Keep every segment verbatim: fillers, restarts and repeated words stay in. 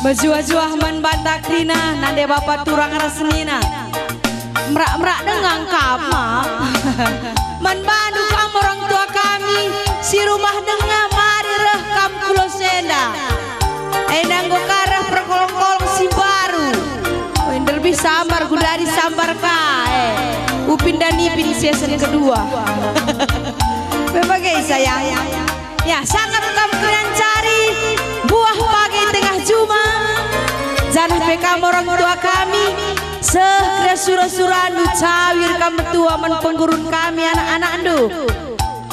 Mejuah-juah man banta kerina, nande bapa turang ras senina. Merak-merak denga kam, Ma. Man bandu kam orang tua kami, si rumah denga mari reh kam ku los enda. Enda enggo ka reh perkolong-kolong si mbaru. Oi, nderbih sambar, gudari sambar ka, eh. Upin dan Ipin season kedua. Me bage, sayang. Ya, sangap kam kenan cari buah pagi tengah juma, janah pe kam orang tua kami, seh kerina sura-surandu cawir kam metua man penggurun kami anak-anakndu.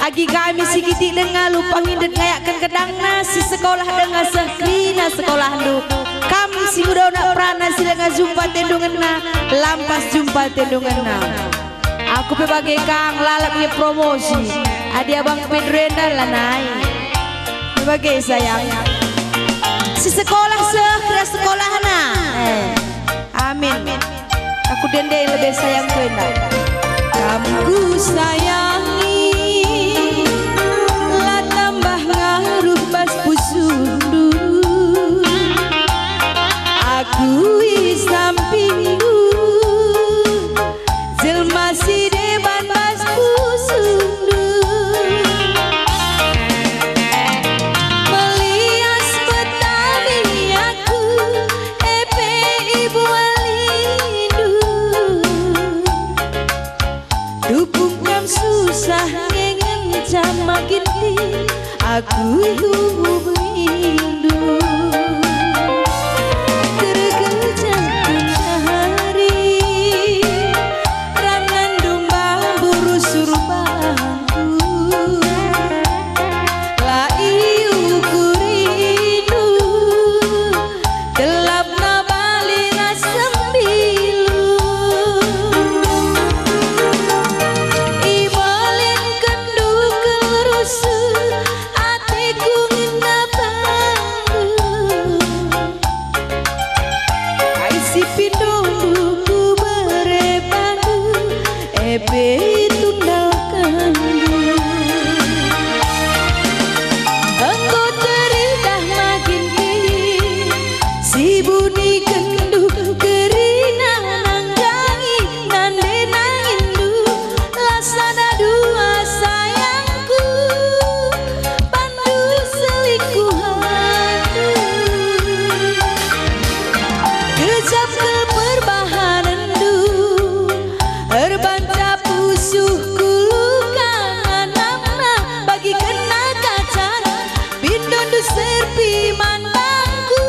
Agi kami si kitik denga lupa ngindet ngayakken gedangna, si sekolah denga seh kerina sekolahndu. Kam si nguda-uda perana si langa jumpa tendungenna, lampas jumpa tendungenna. Aku pe bage kang lalap nge promosi. Adi abang Pedro enda lanai. Pe bage sayang. Si sekolah seh kerina sekolahna. Eh. Amin. Aku dende lebe sayangku enda. Kam ku sayangi, la tambah ngaruh bas pusuhndu. Aku i sampingmu, jelma si deban bas pusuhndu. Melias petani aku, e pe ibualindu. Tupung kam susah nge ngenca makin kin aku ihubungindu. Terkejut tengah hari, rangan domba burus suruh bangku. La iukurindu, gelapna bali ras sembilu. Ibelinkendu kerusu, ateku ngena bandu. Kai si pindondu kubere bandu, e pe itundalkenndu. Enggo teridah makin kin, si bunikenndu kerina nanggangi nande nanginndu, la sada dua sayangku. Bandu selingkuhandu. Gejap kal perbahanenndu, erbanca pusuhku luka nganamna, bagi kena kacar, pindondu serpi man bangku,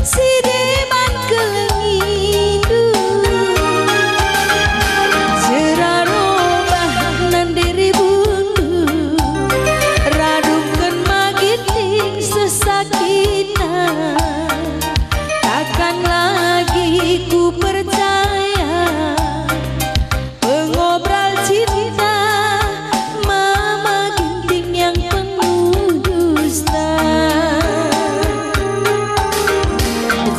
si deban kelengindu. Jera robah nande ribundu, radungken maginting sesakitna. Takkan lagi ku percaya pengobral cinta, Mama Ginting yang penuh dusta.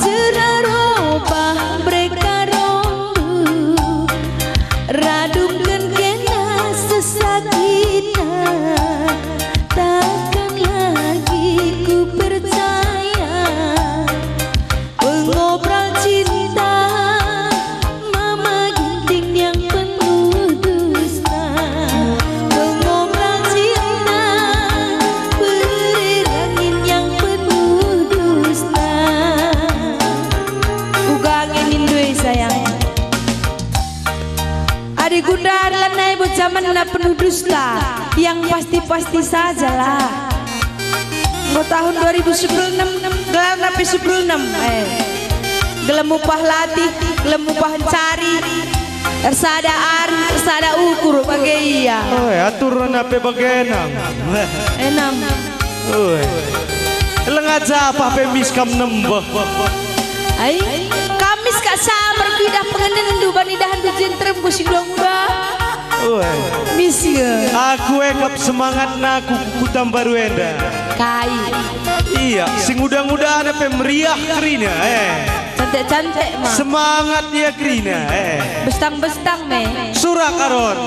Jera robah berekarondu, radungken kena sesakitna. Takkan lagi ku percaya pengobral cinta, Mama Ginting yang penuh dusta. Pengobral cinta, peri rangin yang penuh dusta. Uga nge nindu e, sayang. Adi gundari lanai bo jamenna penuh dusta, yang pasti-pasti sajalah. Enggo tahun dua ribu sepuluh enem, gelarna pe sepuluh enem, eh. Gelem upah latih, gelem upah encari, ersada ari, ersada ukur bage ia. Oi, aturna pe bage nang. Enam. Oi. Lenga japah pe mis kam nembeh. Ai, kamis kak samer kuidah pengenenndu bani dahndu jenteremku si nguda-nguda. Oi. Mis nge. Aku e kap semangatna ku Kuta Mbaru enda. Kai. Ia, si nguda-ngudana pe meriah kerina, eh. Cantik-cantik, Ma. Semangat ia kerina, eh. Bestang-bestang, me. Surak Aron.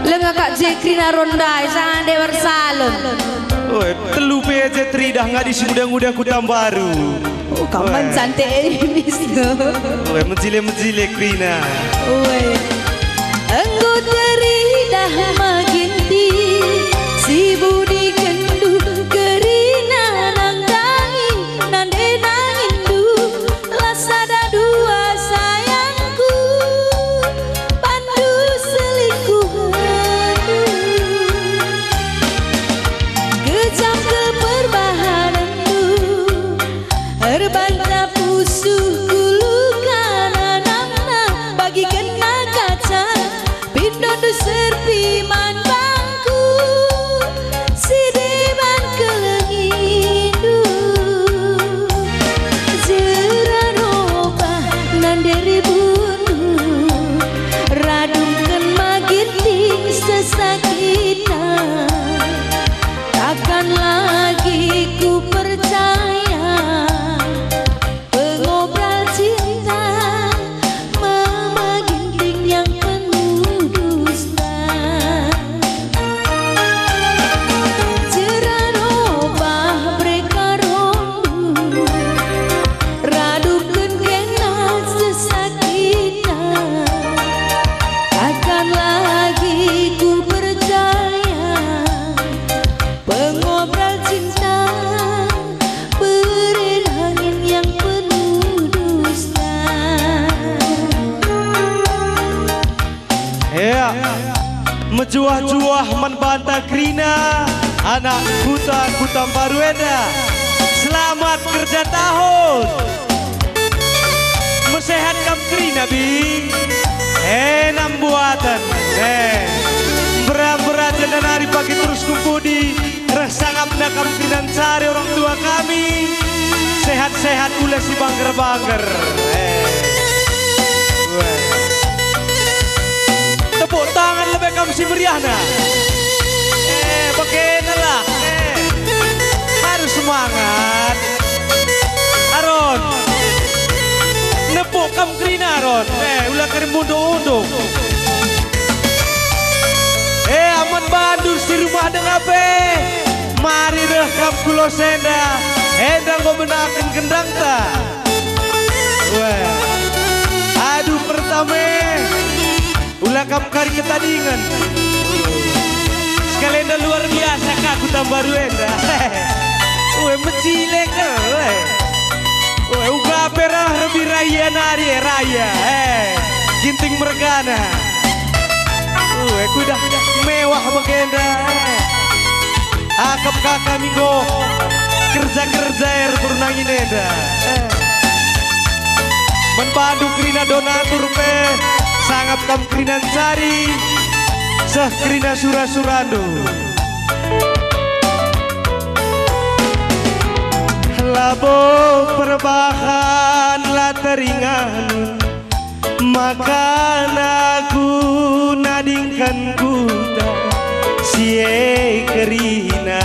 Langa kak je kerina ronda, jangan dewar salon. Oi, telu pe je teridah ngadi si nguda-nguda Kuta Mbaru. Oh, kaman. Oi. Cantik, eh, Miss. Oi, mejile-mejile kerina. Oi. Enggo teridah ma Ginting, si budi kendu kerina nandangi, nande nangindu. La sada dua sayangku, bandu selingkuhenndu. Kejam kal perbahanenndu, erbanca pusuhku luka nanamna, bagi kena kaca. Pindondu serpi man bangku, si deban kelengindu. Jera robah nande ribundu, radungken ma Ginting sesakitan. Takkan lagi kupercaya pengobral cinta, Mama Ginting yang penuh dusta. Jera robah berkarondu, radungken kena sesakitan. Takkan lagi kupercaya pengobral cinta, beren angin yang penuh dusta. Ya, mejuah-juah man banta kerina, anak Kuta, Kuta Mbaru enda. Selamat kerja tahun. Mesehat kam kerina, Bing? Enam buatan. Eh, mbera-mbera jenda nari pagi terus kumpudi. Reh sangapna kam kerina ncari orang tua kami. Sehat-sehat, ula si bangger-bangger. Eh. Weh. Tepuk tangan lebe kam si meriahna. Eh, bagena lah. Eh. Harus semangat. Aron. Nepuk kam kerina, Aron. Eh, ula kari munduk-unduk. Eh, aman bandu si rumah denga pe. Mari reh kam ku los enda. Enda enggo benaken gendangta. Weh. Aduh, pertame. Ula kam kari ketadingen. Sekali enda luar biasa ka Kuta Mbaru enda. Ue, mecilek, eh. Ue, uga pe reh rebi raya nari, eh, raya, eh. Ginting mergana. Ue, kuidah mewah bagenda, eh. Akap ka kami enggo kerja-kerja er bernangin enda. Eh. Man bandu kerina donatur pe, sangap kam kerina ncari, seh kerina sura-surandu. Labo perbahan la teringan, maka aku nadingken kuta si e kerina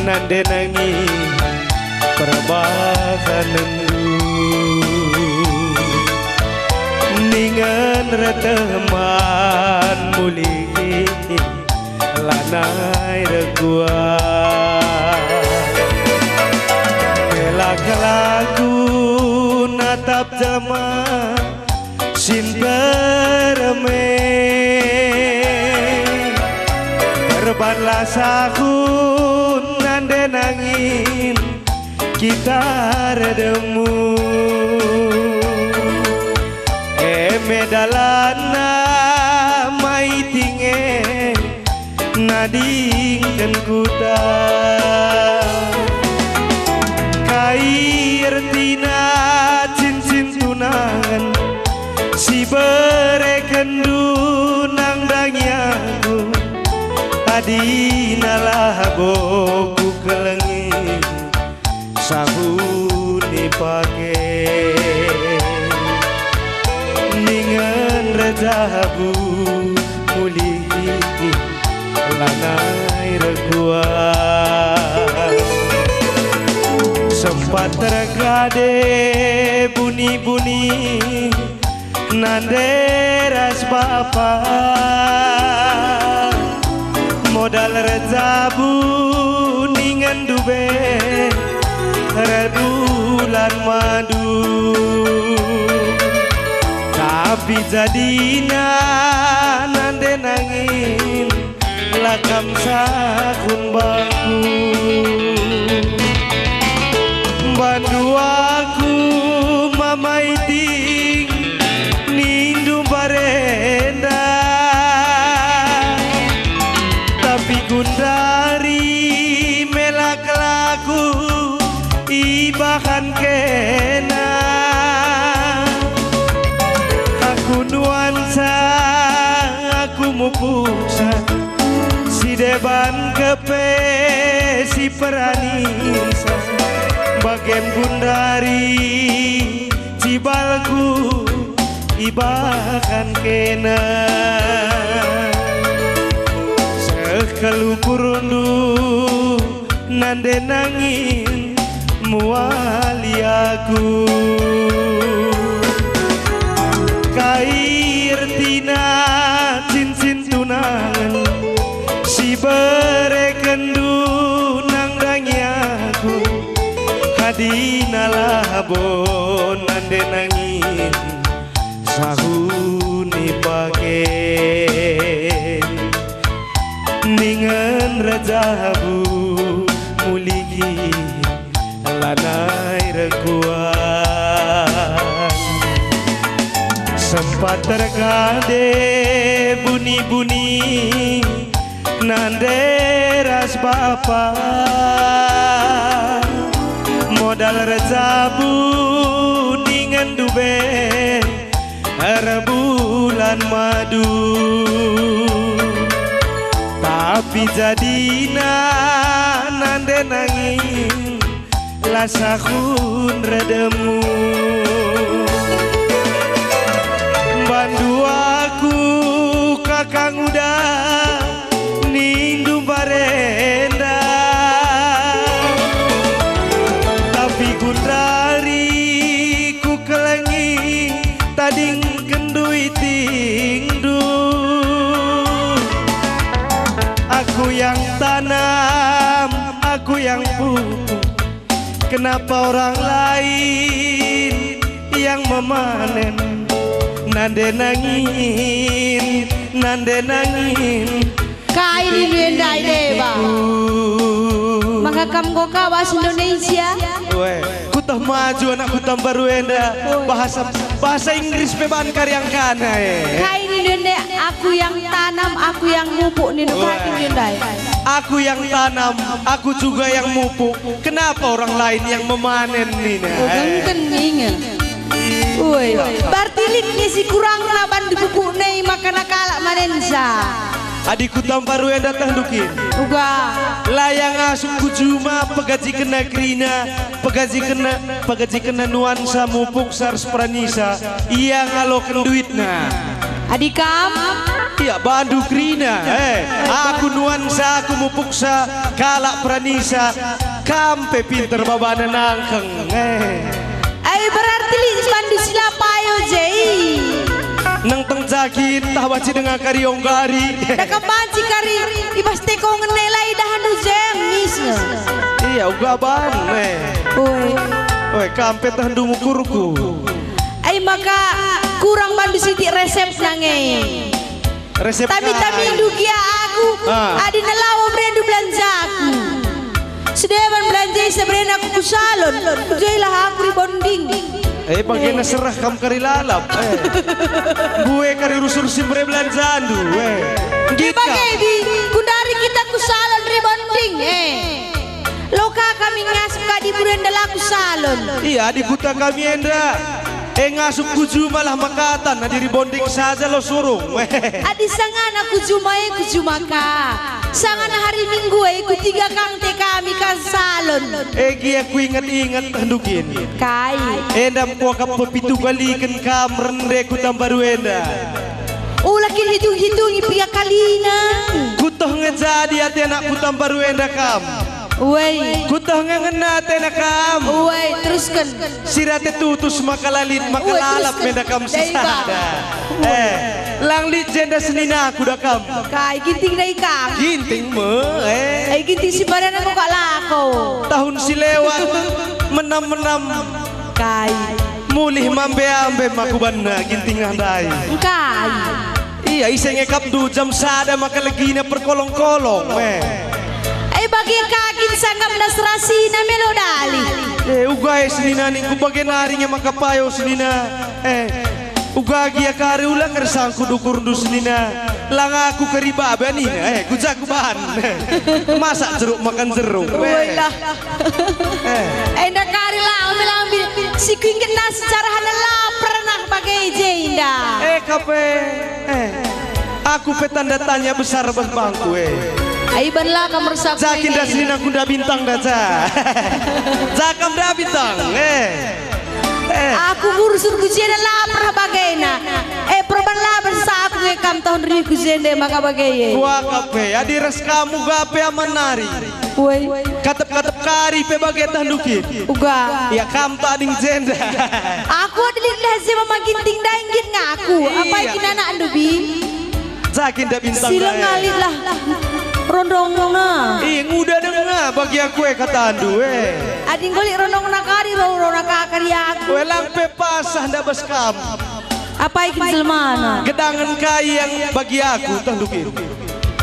nande nangi perbahanenndu. Ningen reteh man mulih lanai rekuah. Melak lagu natap jelma si nterem e. Erbanlah sahun nande nangin kita erdemu. E me dalanna mai tinge nadingken kuta. Kai ertina cincin tunangan si berekenndu nandangi aku? Tadina labo kukelengi sahun ipake. Ningen rejabu mulih lanai rekuah. Sempat tergade buni-buni nande ras bapa. Dal rejabu ningen dube rebulan madu. Tapi jadina nande nangin la kam sahun bangku. Bandu aku mamai ting nindu mbarenda. Tapi gundari melak laku ibahan kena. Aku nuansa, aku mupuksa, si deban kepe si peranisa, bagem gundari cibalku ibahan kena. Seh kal ukurndu nande nangin muali aku. Kai ertina cincin tunangen si berekenndu nandangi aku? Adina labo nande nangin sahun ipaken. Ningen rejabu muliki lanai rekuan. Sempat terkade buni-buni nande ras bapa. Modal rejabu ningen dube erbulan madu. Tapi jadina nande nangin la sahun redemu. Bandu aku kakang uda nindu mbarenda. Tapi gundari kukelengi tadingkenndu itingndu. Aku yang tanam, aku yang pupuk. Kenapa orang lain yang memanen? Nande nangin, nande nangin. Kai nindu enda i deba? Maka kam enggo ka bahasa Indonesia? Weh, kutah maju anak Kuta Mbaru enda. Weh. Bahasa, bahasa Inggris pe ban kari angkana, eh. Kai nindu enda, aku yang tanam, aku yang mupuk nindu, kai nindu enda? Aku yang tanam, aku juga yang mupuk. Kenapa orang lain yang memanen nina? Oh, gengken ninga. Woi, berarti lit nge si kurangna bandu pupuk nai maka na kalak manensa. Adi Kuta Mbaru enda tehndu kin. Uga. La ia ngasup ku juma pegajikenna kerina, pegajikenna, pegajikenna nuansa mupuksa ras peranisa, ia ngaloken duitna. Adi kam? Ia bandu kerina, eh, aku nuansa, aku mupuksa, kalak peranisa, kam pe pinter babana nangkeng, eh. Ai berarti lit bandu si la payo je. Neng teng jakin tah banci denga kari onggari. Dah kam banci kari i bas tekongen e la idahndu je, mis nge. Ia uga ban, eh. Oi. Oi, kam pe tehndu ngukurku. Ai maka kurang bandu sitik resepna nge. Resep kai? Tami-tamindu gia aku, ah, adi na labo berendu belanjaku. Sedeban belanja i seberena aku ku salon, kujailah aku rebonding. Eh, bagena serah kam kari lalap, eh. Mbue kari rusur si mbere belanjandu, eh. Nggit kam. Bage bi, kundari kita ku salon rebonding, eh. Lo ka kami ngasup kadi burenda la ku salon. Ia, adi kuta kami enda. E ngasup ku juma lah makatan, adi rebonding saja lo surung. Adi sangana ku juma e ku juma ka. Sangana hari Minggu e ku tiga kang te kami ka salon. E gia ku inget-inget tehndu kin. Kai? Enda mekuakap pepitu kaliken kam rende Kuta Mbaru enda. Ula kin hitung-hitungi piga kalina. Kutoh nge jadi ate anak Kuta Mbaru enda kam. Uai. Kutoh nge ngena atena kam. Uai, terusken. Sirate tutus maka la lit, maka lalap menda kam sisada. Uai, terusken. Dai, Bang. Eh. Lang lit jenda seninaku da kam. Kai, Ginting ndai kam? Ginting me, eh. Eh, Ginting si badan aku kak lako. Tahun si lewat, menam-menam. Kai. Mulih mambe-ambe maku banna Ginting ndai. Kai. Iya, ise ngekapndu jam sada maka legina perkolong-kolong, eh. Eh, bage ka kin sangkapna serasina melo dali. Eh, uga e senina ningku bage nari nge maka payo senina. Eh, uga gia kari ula kersangku dukurndu senina. Lang aku keri babe nina, eh, kuja kubahan. Masak jeruk makan jeruk. Woi lah. Eh. Enda kari lambi-lambi si kuingetna secara hana la pernah bage jenda. Eh, kape. Eh. Aku pe tanda tanya besar bas bangku, eh. Ai ban la kam mersap. Jakin da senina kunda bintang da ja. Jakam da bintang, eh. Eh. Aku ngurus ku jenda la pernah bagena. Eh, perban la bersa aku nge kam tahun rih ku jenda maka bage e. Kuakap pe, adi ras kamu gape aman nari. Woi. Katep-katep kari pe bage tah ndukin. Uga. Ya kam tading jenda. Aku adi lit lah je mama Ginting ndai nggit ngaku. Apai kin anakndu, Bi? Jakin da bintang. Sila ndai. Ngalit lah rondongna. Ih, nguda denga bagi aku e katandu e. Adi nggolik rondongna kari ro-, rona ka kari aku. Welang pe pasah nda bas kam. Apai kin jelemana? Gedangen kai yang bagi aku, tah ndukin.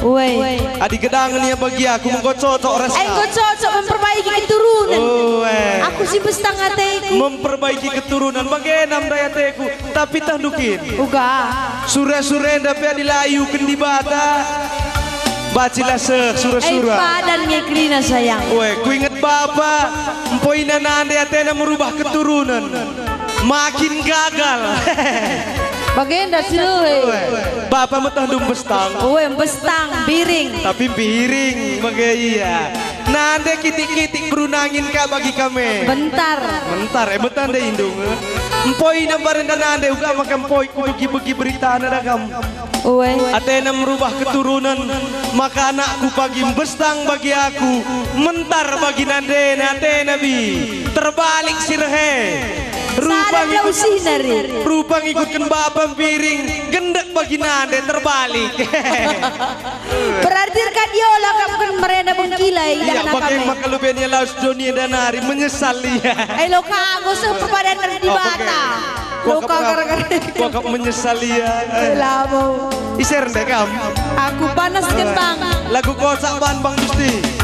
Woi. Adi gedangen ia bagi aku, enggo cocok ras. Ai, enggo cocok memperbaiki keturunan. Woi. Aku si mbestang ateku. Memperbaiki keturunan, bage nam ndai ateku. Tapi tah ndukin. Uga. Sura-sura enda pe adi la iuken Dibata. Bacilah seh sura-sura. Eh, padan nge kerina sayang. Woi, kuinget bapa, empoina nande atena merubah keturunan. Makin gagal. Bagenda si loe. Woi, bapa meteh ndum mbestang. Woi, mbestang, biring. Tapi biring, bage ia. Nande kitik-kitik perunangin ka bagi kami. Bentar. Bentar, eh, bentar ndai indung. Empoi nambar enda nande uga maka empoi ku begi-begi beritana da kam. Uwe. Atena merubah keturunan, maka anakku pagi mbestang bagi aku, mentar bagi nandena atena bi. Terbalik si rehe. Rupang ikut, rupang ikutken bapa mbiring, gendek bagi nande terbalik. Berarti erkan diola kam ken merenda bengkila. Iya, idah bage kam, eh. Maka lubenya laus doni enda nari menyesal ia. Eh, lo ka, enggo seh perpadan ras Dibata. Oh, bage. Lo ka gara-gara. Kok menyesal ia. Eh. Labo. Iser ndai kam. Aku panas gendang. Lagu kocak ban Bang Gusti.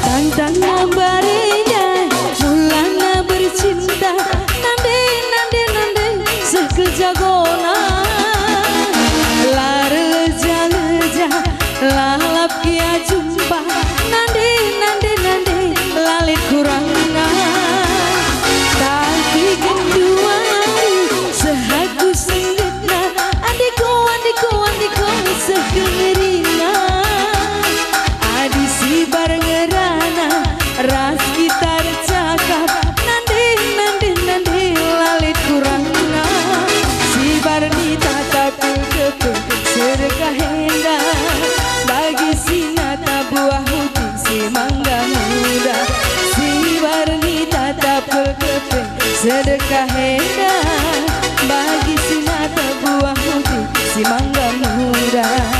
Tantang nambarina, mulana bercinta, nande, nande, nande, seh kerja gona. La erleja-leja, lalap gia jumpa, nande, nande, nande, la lit kurangna. Tapi genduari, seh aku senggetna, andiko, andiko, andiko, seh kengerinna. Adi sibar ngerana, ras kita ercakap, nande, nande, nande, la lit kurangna. Sibar ni tatap kepeng, sedekah enda, bagi si nata buah uti si mangga muda. Sibar ni tatap kepeng, sedekah enda, bagi si nata buah uti si mangga muda.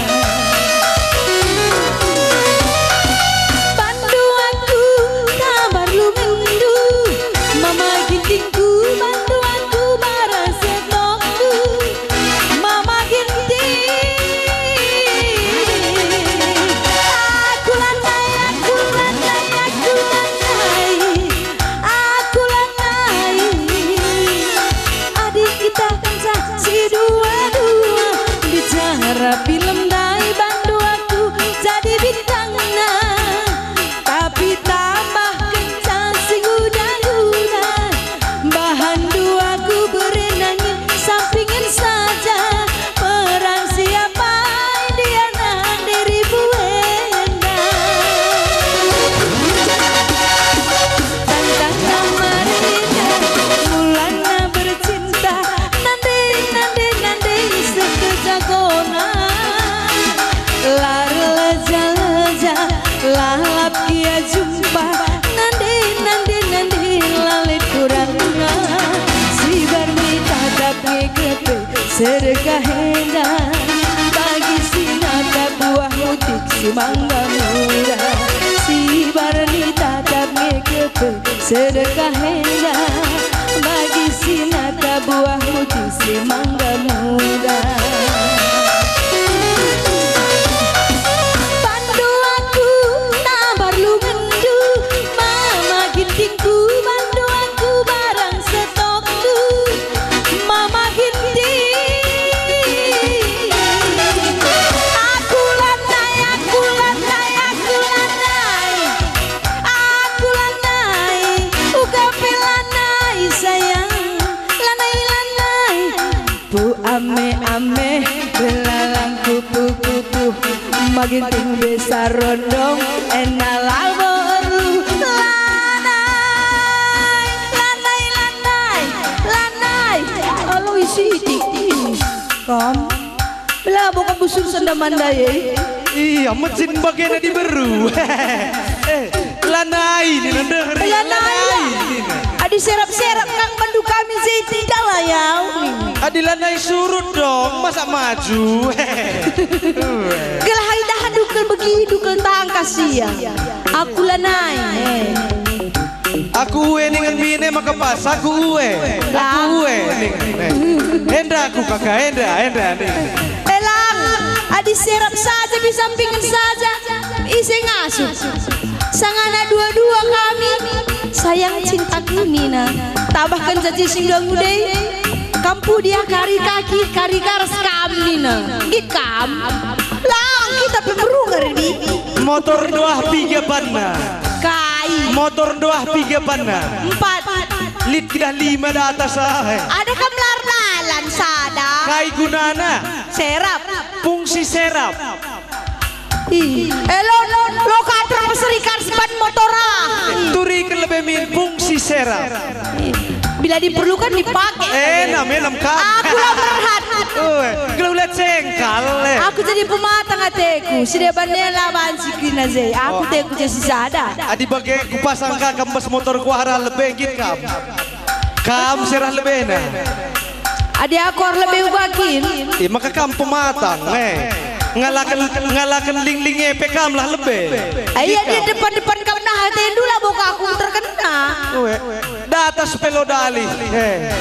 Sedekah enda bagi si natap buah mutik si mangga muda, si barni tatap nge kepe. Sedekah enda bagi si natap buah mutik si mangga muda. Bandu aku, tambar lungenndu, mama gintingku, bandu aku barang setokku. Mama Ginting. Aku lanai, aku lanai, aku lanai. Aku lanai, uga pe lanai, sayang. Lanai, lanai. Pu ame-ame, belalangku pupu-pupu. Mama Ginting bisa rondong, ena labo erlu. Lanai, lanai, lanai, lanai. Alo isi. Kam. Labo kam busur senda mandai, eh. Iya, mecin bagena diberu. Eh, lanai nina, ndeher, lanai, lanai nina. Adi serap-serap kang bandu kami, Zeti, dalah yau. Adi lanai surut dong, masa maju. Gelah idahndu kal begitu kal tangkas ia. Aku lanai, eh. Aku ue ningen mine maka pas aku ue. Aku ue ningen. Enda aku kaka, enda, enda ningen. Elang, adi serap saja, disampingken saja, ise ngasup. Sangana dua-dua kami, sayang cintaku nina. Tambahken janji si udah ngudei. Kam pudi kari kaki, kari garas kam nina. Nggit kam. Lang, kita pe merungar di. Motor doah piga banna. Kai. Motor doah piga banna. Empat. Lit kidah lima datas ah. Ada kam lar dalan sada. Kai gunana? Serap. Fungsi serap. Ih, elo lo, lo kater meserikan seban motor ah. Turiken lebe min fungsi serap. Ih, bila diperlukan dipakai. Eh, nam, eh, nam, kan. Aku la merhat. Ue, gelah ula cengkal, eh. Aku jadi pematang ateku, si deban nela banci kerina je. Aku teku je si sada. Adi bage kupasang ka kam bas motor kuah arah lebe nggit kam. Kam serah lebena. Adi aku arah lebe uga kin. Eh, maka kam pematang, eh. Ngalaken, ngalaken ling-ling e pe kam lah lebe. Iya, di depan-depan kam nah atendu labo ka aku terkena. Ue. Datas pe lo dalih. Eh.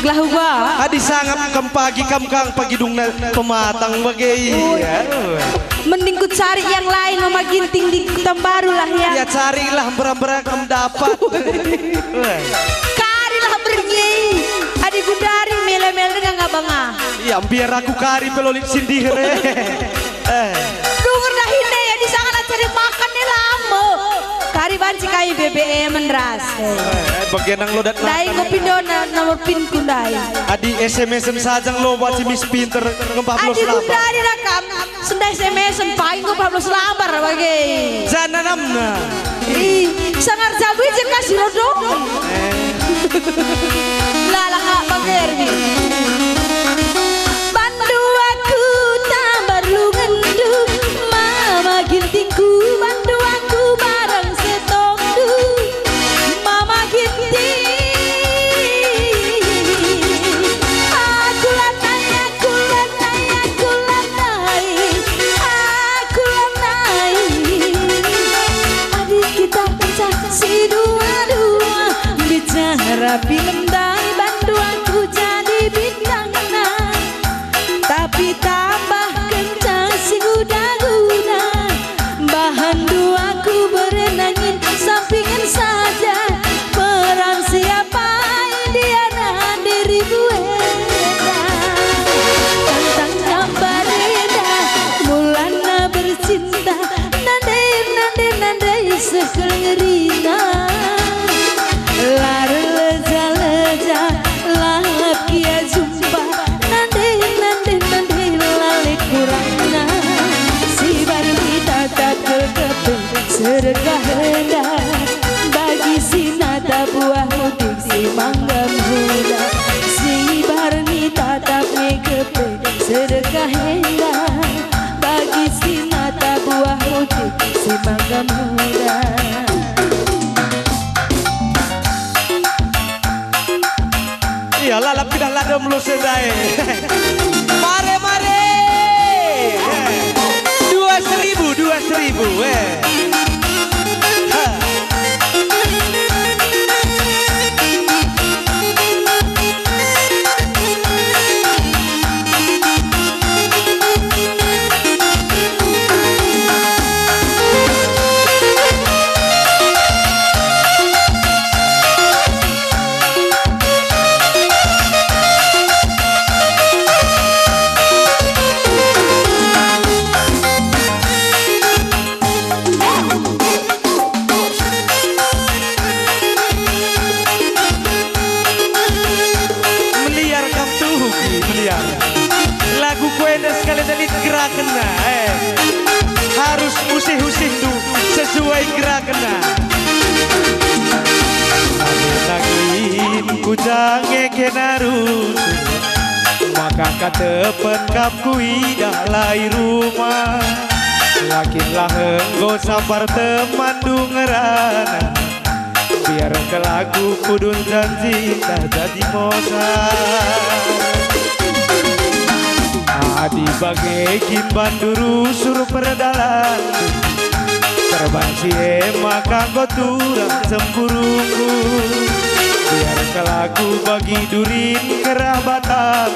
Gelah uga. Adi sangap kam pagi, kam kang pagi dungna pematang bage ia. Mending kucari yang lain, Mama Ginting di Pekanbaru lah ya. Ya carilah, mbera-mbera kam dapat. Karilah berngi. Adi gundari mele-mele dengan abang ah. Ya, biar aku kari pe lo lit sindiher, eh. Eh. Dungur dahin deh, ya, di sana cari makan nih lama. Kari banci kai B B M ras. Eh, bagi nang lo dat. Ndai enggo pindo na-, nomor pinku ndai. Adi S M S-en saja lo banci mis pinter ngembah. Adi blos laba. Gundari rakam, sendah S M S-en paling ngembah blos labar bage. Jana namna. Ih, sangar jabu je kasih rodong. Lala hak bager ni. Bandu aku tambar lungendu, Mama Gintingku, bandu aku barang setokndu, Mama Ginting. Aku lanai, aku lanai, aku lanai, aku lanai. Adi kita pecah si dua-dua, bicara film ndai bandu aku jadi bintangna. Tapi tambah kenca si guna-guna, bahan dua ku berenangin sampingan saja. Peran siapa Indiana dirimu enda? Tantang gambar enda, mulana bercinta, nande, nande, nande, sekel ngerina. Lar leja-leja, lahap kia jumpa, nande, nande, nande, lale kurangna. Si barni tatap kelkepen, sedekah enda, bagi si natap buah mutik si mangga muda. Si barni tatap ngekepe, sedekah enda, bagi si natap buah mutik si mangga muda. Iya, lalap kedah ladem, Puluh sendae. Mare, mare. Dua seribu, dua seribu, eh. Ha. Meliar kam tuhu ki, meliar. Lagu ku enda sekali dalit gerakenna, eh. Harus usih-usihndu sesuai gerakenna. Nangin ku jange kena rusur, maka katepen kap kuidah lai rumah. Yakinlah enggo sabar temanndu ngerana, biar kelaku kudun janji tah jadi mosa. Adi bage kin bandu rusur perdalan, perban si e maka enggo turang cemburuku. Biar kelaku bagi durin kerah batang,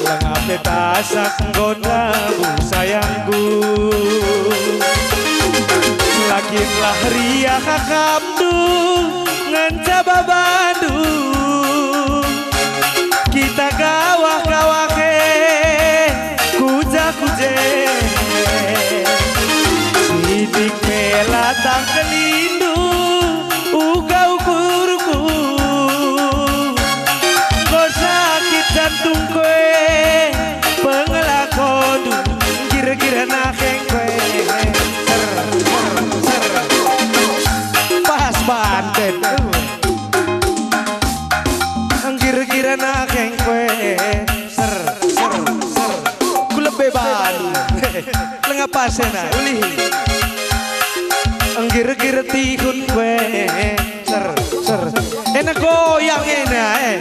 langa pe tasak nggon labu sayangku. Lakinlah riah akapndu ngenca babandu. Kita gawah-gawah e kuja-kuje. Sitik pe la tangkelindu uga ukurku. Enggo sakit jantungku e, pengelakondu, nggir-nggir nahengku e. Ser, ser, ser. Pas banten. Nggir-nggir nahengku e. Ser, ser, ser. Ku lebe Bali. Lenga pasena, ulih. Nggir-nggir tihunku e. Ser, ser. Ena goyang ena, eh.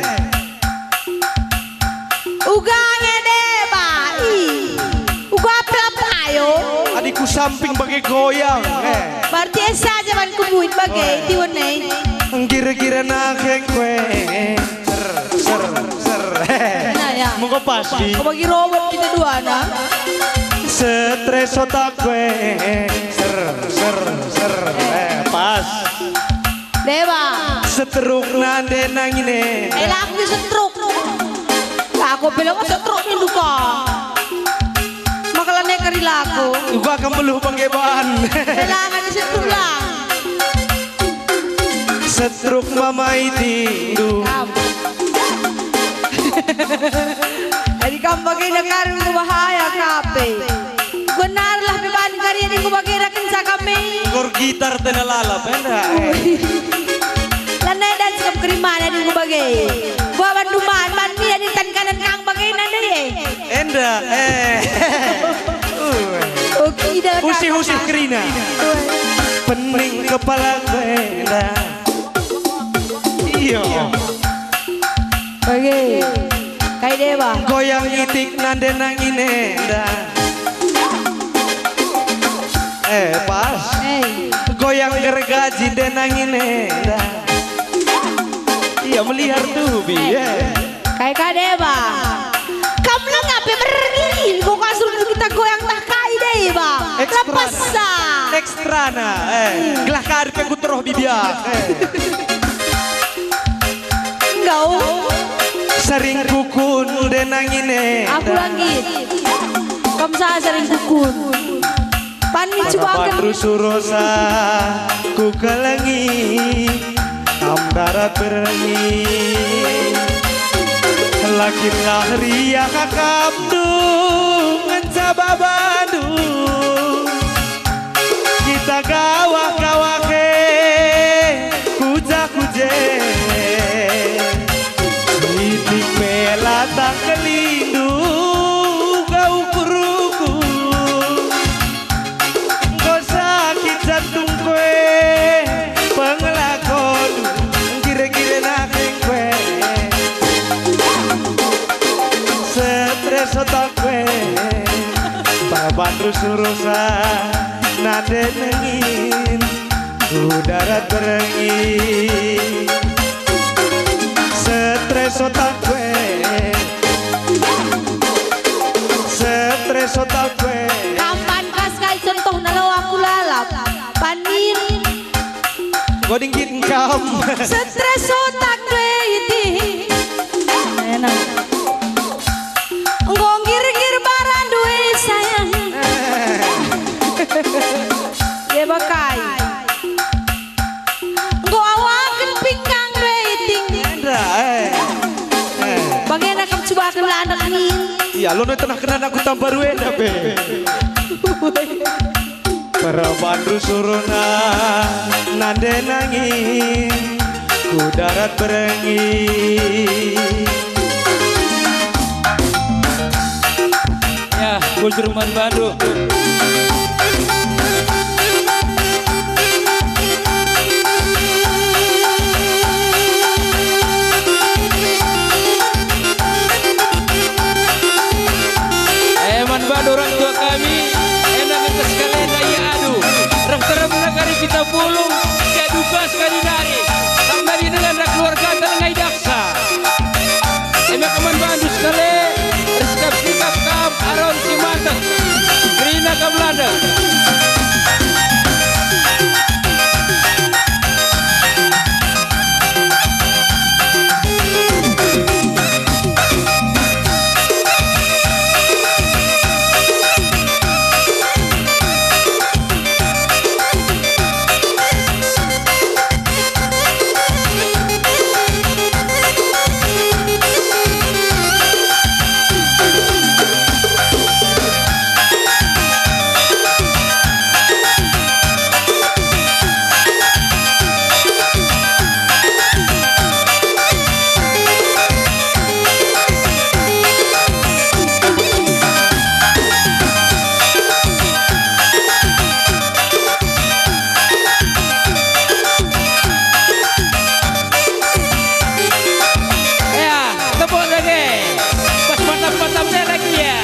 Uga nge deba, i. Uga pelap ayo. Adi ku samping bage goyang, eh. Berarti esa aja man kubuin bage, tiwen e. Nggir-nggir nahengku e. Ser, ser, ser. Nah, ya. Mengko pas, Bi. Kau bagi robot kita dua, nah. Setres otakku e. Ser, ser, ser. Eh, pas. Deba. Setruk nande nangine. Eh, laku setruk. Aku bilang setruk ni luka. Maka la neka ri laku. Uga kam beluh bangge ban. Eh, la nangis setruk lah. Setruk mama itindu. Kam. Jadi kam bage nakarin bahaya kape. Benarlah pe ban kari adi ku bage rakenca kami. Gor gitar tena lalap, enda, eh. Lanai dan sekam kerimana adi ku bage. Gua bandu man, man mi adi tan kanan kang bage nande, eh. Enda, eh. Uh. Oke, dah, Kak. Usih-usih kerina. Pening kepala enda. Iyo. Bage. Kai deba. Goyang itik nande nangine enda. Eh, pas. Eh. Goyang gergaji nde nangine enda. Iya, meliar tuh, Bi, eh. Kai ka deba. Kam la ngape mergin, kok kasur kita goyang tah kai deba. Lepas sa. Strana, eh, gelah kari pe ku teroh bibiak, eh. Enggau. Sering kukun denangine. Aku langit. Kam sa sering kukun. Pani cubaken. Terus rosa ku kelengi. Kam darat berengi, lakinlah riah akapndu ngenca babandu. Kita gawah-gawah e, kuja-kuje. Itik pe la tangkelindu gau kuruku. Enggo sakit jantungku e, pengelakondu nggire-nggire nahengku e. Rus-rusa nande nengin ku darat berengi. Stres otak kue, stres otak kue. Kapan kas kai contohna lo aku lalap? Panin. Enggo dinggit engkam. Stres otak kue iti. Enak. Enggo ngir-ngir baran due sayang. Eh. Ye bakai. Enggo awaken pingkang due iting. Enda, eh. Eh. Bangena kam cubaken la anak nin. Iya, lo tenah kena anakku tambah rue enda pe. Perban rusurna nande nangin ku darat berengi. Ya, bujur man bandu. Eh, man bandu orang tua kami, enda nge kesekalian ia adu. Reh teremna kari kita pulung, siadu bas kari nari. Sambil dengan keluarga telengai daksa. Eme keman bandu sekali, ersikap-sikap kam, Aron si mantep. Kerina kam landeng. Ya, tepuk lagi. Pas mantap-mantap deh lagi ya.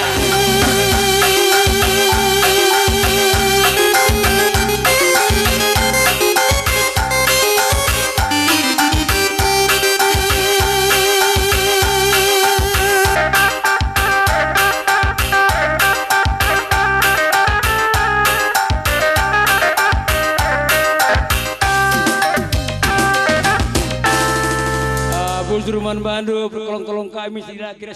Ah, bujur man bandu, perkolong-kolong kami tidak kira